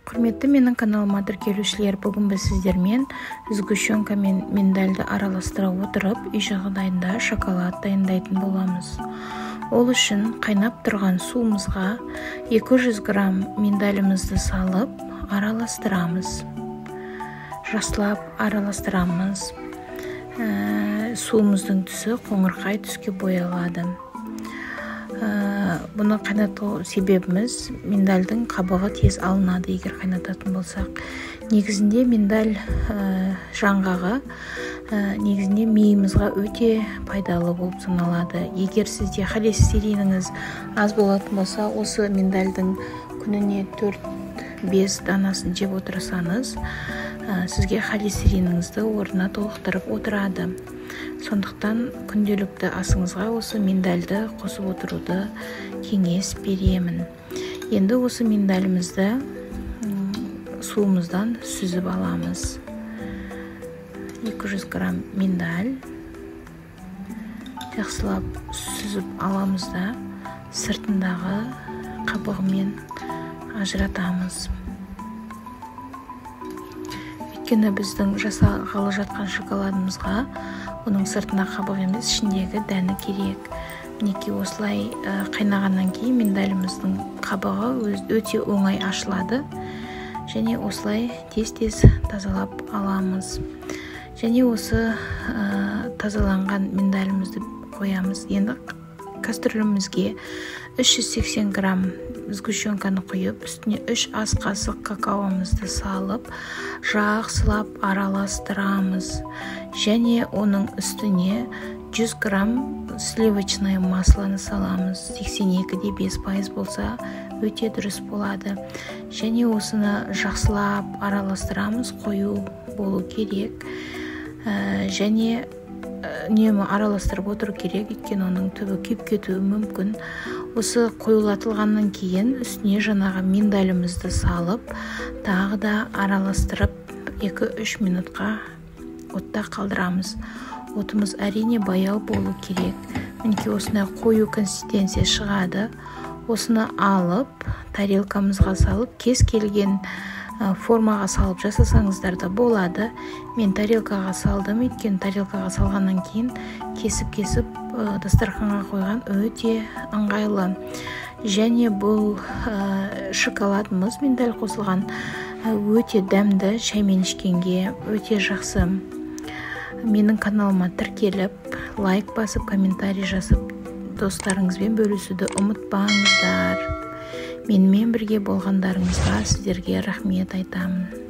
Құрметті менің каналыма тіркелушілер, бүгін біз сіздермен сгущенка мен миндальды араластыра отырып, үй жағдайында шоколад дайындайтын боламыз. Ол үшін қайнап тұрған суымызға 200 грамм миндалімізді салып араластырамыз. Жақсылап араластырамыз. Суымыздың түсі қоңырқай түске боялады. Бұны қайнату себебіміз миндальдың қабығы тез алынады, егер қайнататын болсақ. Негізінде миндаль жаңғағы негізінде миымызға өте пайдалы болып саналады. Егер сізде холестериніңіз аз болатын болса, осы миндальдың күніне 4-5 данасын жеп отырсаңыз, сізге холестериніңізді орнына толықтырып отырады. Сондықтан күнделікті асыңызға осы миндальды қосып отыруды кеңес беремін. Енді осы миндалімізді суымыздан сүзіп аламыз. 200 грамм миндаль жақсылап сүзіп аламыз да, сыртындағы қабығымен ажыратамыз. Өйткені біздің жасағалы жатқан шоколадымызға оның сыртына қабық емес, ішіндегі дәні керек. Мінекей осылай қайнағаннан кейін миндаліміздің қабығы өте оңай ашылады. Және осылай тез-тез тазалап аламыз. Және осы тазаланған миндалімізді қоямыз. Енді кастрюлімізге 380 грамм сгущенканы құйып, үстіне 3 ас қасық какаомызды салып, жақсылап араластырамыз. Және оның үстіне 100 грамм сливочное маслоны саламыз. 82,5% болса өте дұрыс болады. Және осыны жақсылап араластырамыз, қою болу керек. Және үнемі араластырып отыру керек, өйткені оның түбі күйіп кетуі мүмкін. Осы қоюлатылғаннан кейін үстіне жаңағы миндалімізді салып, тағы да араластырып 2-3 минутқа отта қалдырамыз. Отымыз әрине баяу болу керек. Мінекей осындай қою консистенция шығады. Осыны алып, тарелкамызға салып, кез келген формаға салып жасасаңыздар да болады. Мен тарелкаға салдым, өйткені тарелкаға салғаннан кейін кесіп-кесіп дастарханға қойған өте ыңғайлы. Және бұл шоколадымыз миндаль қосылған өте дәмді, шаймен ішкенге өте жақсы. Менің каналыма тіркеліп, лайк басып, комментарий жазып, достарыңызбен бөлісуді ұмытпаңыздар. Менімен бірге болғандарыңызға сіздерге рахмет айтамын.